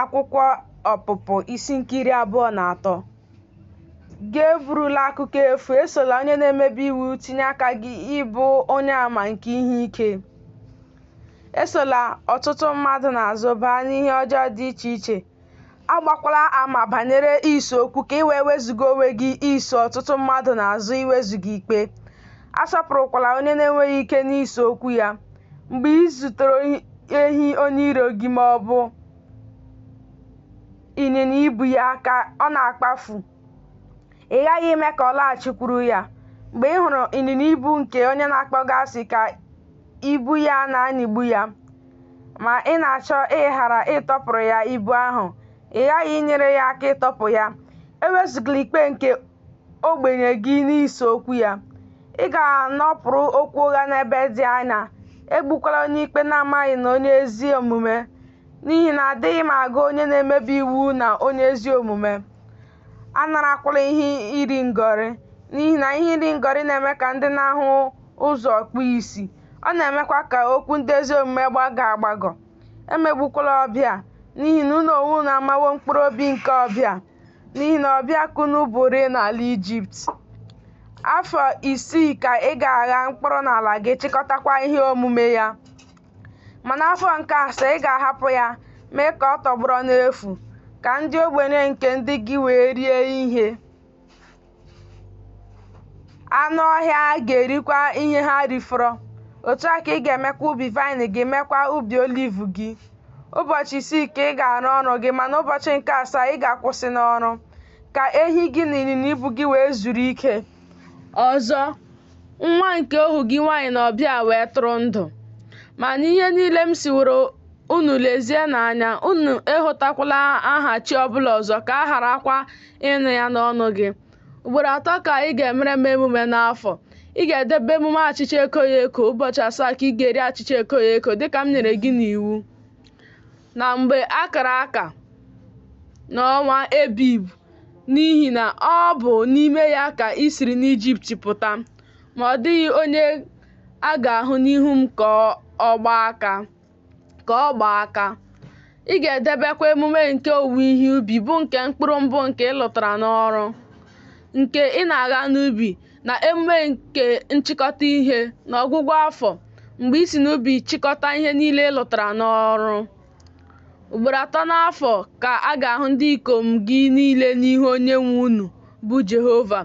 Akwụkwọ Ọpụpụ isi nke 23. Gị eburula akụkọ efu, esola onye na-emebi iwu tinye aka gị ịbụ onyeàmà nke ihe ike. Esola ọtụtụ mmadụ n'azụ baa n'ihe ọjọọ dị iche iche, agbakwala ama banyere ise okwu ka i wee wezuga onwe gị iso ọtụtụ mmadụ n'azụ iwezuga ikpe. Asọpụrụkwala onye na-enweghị ike n'ise okwu ya. Mgbe ị zutere ehi onye iro gị ma ọ bụ ịnyịnya ibu ya ka ọ na-akpafu, ị ghaghị ime ka ọ laghachikwuru ya. Mgbe ị hụrụ ịnyịnya ibu nke onye na-akpọ gị asị ka ibu ya na-anyịgbu ya, ma ị na-achọ ịghara ịtọpụrụ ya ibu ahụ, ị ghaghị inyere ya aka ịtọpụ ya. Ewezugala ikpe nke ogbenye gị n'ise okwu ya. Ị ga-anọpụrụ okwu ụgha n'ebe dị anya, egbukwala onye ikpe na-amaghị na onye ezi omume, n'ihi na adịghị m agụ onye na-emebi iwu na onye ezi omume. Anarakwala ihe iri ngọrị, n'ihi na ihe iri ngọrị na-eme ka ndị na-ahụ ụzọ kpuo ìsì, ọ na-emekwa ka okwu ndị ezi omume gbagọọ agbagọ. Emegbukwala ọbịa, n'ihi na unu onwe unu amawo mkpụrụ obi nke ọbịa, n'ihi na ọbịa ka unu bụrịị n'ala Ijipt. Afọ 6 ka ị ga-agha mkpụrụ n'ala gị, chịkọtakwa ihe omume ya. Ma n'afọ nke asaa ị ga-ahapụ ya, mee ka ọ tọgbọrọ n'efu, ka ndị ogbenye nke ndị gị wee rie ihe. Anụ ọhịa ga-erikwa ihe ha rifọrọ. Otu a ka ị ga-emekwa ubi vaịn gị, meekwa ubi oliv gị. Ụbọchị 6 ka ị ga-arụ ọrụ gị, ma n'ụbọchị nke asaa ị ga-akwụsị n'ọrụ, ka ehi gị na ịnyịnya ibu gị wee zuru ike. Ọzọ, nwa nke ohu gị nwaanyị na ọbịa wee tụrụ ndụ. Ma n'ihe niile m sịworo unu lezienụ anya, unu ehotakwala aha chi ọbụla ọzọ, ka a gharakwa ịnụ ya n'ọnụ gị. Ugboro atọ ka ị ga-emere m emume n'afọ. Ị ga-edebe emume achịcha ekoghị eko, ụbọchị 7 ka ị ga-eri achịcha ekoghị eko, dịka m nyere gị n'iwu. Na mgbe a kara aka n'ọnwa Ebib, n'ihi na ọ bụ n'ime ya ka i siri n'Ijipt pụta. Ma ọ dịghị onye a ga-ahụ n'ihu m ka ọ gbaa aka. Ị ga-edebekwa emume nke owuwe ihe ubi, bụ nke mkpụrụ mbụ nke ị lụtara n'ọrụ, nke ị na-agha n'ubi, na emume nke nchịkọta ihe n'ọgwụgwụ afọ, mgbe i si n'ubi chịkọta ihe niile ị lụtara n'ọrụ. Ugboro atọ n'afọ ka a ga-ahụ ndị ikom gị niile n'ihu Onyenwe unu, bụ Jehova.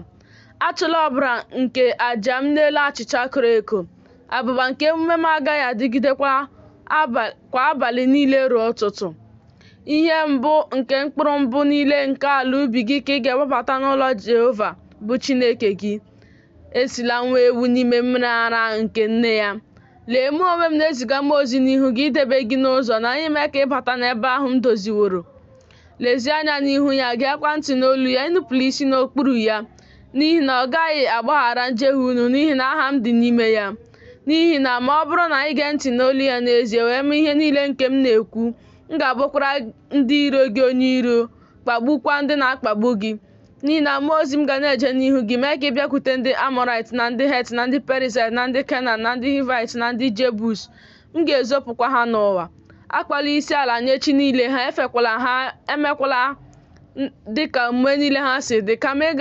Achụla ọbara nke àjà m n'elu achịcha koro eko. Abụba nke emume m agaghị adịgide kwa abalị niile ruo ụtụtụ. Ihe mbụ nke mkpụrụ mbụ niile nke ala ubi gị ka ị ga-ewebata n'ụlọ Jehova bụ Chineke gị. Esila nwa ewu n'ime mmiri ara nke nne ya. Lee, mụ onwe m na-eziga mmụọ ozi n'ihu gị idebe gị n'ụzọ na ime ka ị bata n'ebe ahụ m doziworo. Lezie anya n'ihu ya, geekwa ntị n'olu ya, enupụla isi n'okpuru ya, n'ihi na ọ gaghị agbaghara njehie unu, n'ihi na aha m dị n'ime ya. N'ihi na ma ọ bụrụ na ị gee ntị n'olu ya n'ezie, wee mee ihe niile nke m na-ekwu, m ga-abụkwara ndị iro gị onye iro, kpagbukwa ndị na-akpagbu gị. N'ihi na mmụọ ozi m ga na-eje n'ihu gị, mee ka ị bịakwute ndị Amọrait, na ndị Het, na ndị Perizaịt, na ndị Kenan, na ndị Hivait, na ndị Jebus. M ga-ezopụkwa ha n'ụwa. Akpọla isi ala nye chi niile ha, efekwala ha, emekwala dịka omume niile ha si dị, kama ị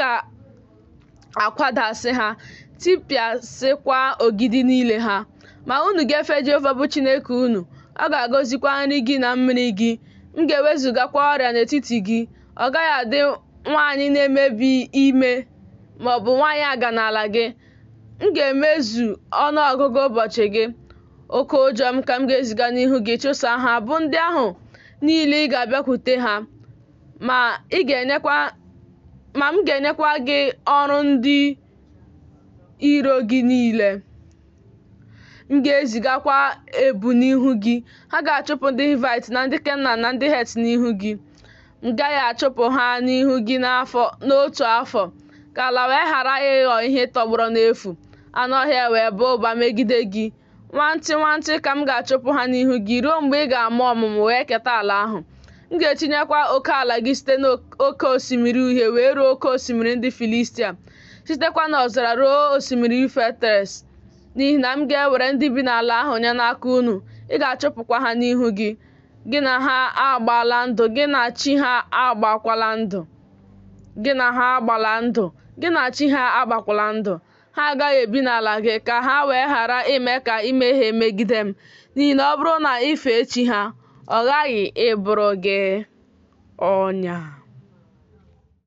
ga-akwadasị ha, tipịasịkwa ogidi niile ha. Ma unu ga-efe Jehova bụ Chineke unu, ọ ga-agọzikwa nri gị na mmiri gị. M ga-ewezugakwa ọrịa n'etiti gị. Ọ gaghị adị nwaanyị na-emebi ime ma ọ bụ nwaanyị aga n'ala gị. M ga-emezu ọnụ ọgụgụ ụbọchị gị. Oke ụjọ m ka m ga-eziga n'ihu gị chụsaa ha, bụ ndị ahụ niile ị ga-abịakwute ha. Ma m ga-enyekwa gị ọrụ ndị iro gị niile. M ga-ezigakwa ebu n'ihu gị. Ha ga-achụpụ ndị Hivait na ndị Kenan na ndị Het n'ihu gị. M gaghị achụpụ ha n'ihu gị n'otu afọ, ka ala wee ghara ịghọ ihe tọgbọrọ n'efu, anụ ọhịa wee baa ụba megide gị. Nwantị nwantị ka m ga-achụpụ ha n'ihu gị ruo mgbe ị ga-amụ ọmụmụ wee keta ala ahụ. M ga-etinyekwa oke ala gị site n'oké osimiri Uhie wee ruo oké osimiri ndị Filistia, sitekwa n'ọzara ruo osimiri Yufretis. N'ihi na m ga-ewere ndị bi n'ala ahụ nye n'aka unu, ị ga-achụpụkwa ha n'ihu gị. Gị na ha agbala ndụ, gị na chi ha agbakwala ndụ. Gị na ha agbala ndụ, gị na chi ha agbakwala ndụ. Ha agaghị ebi n'ala gị, ka ha wee ghara ime ka i mehie megide m, n'ihi na ọ bụrụ na i fee chi ha, ọ ghaghị ịbụrụ gị ọnya.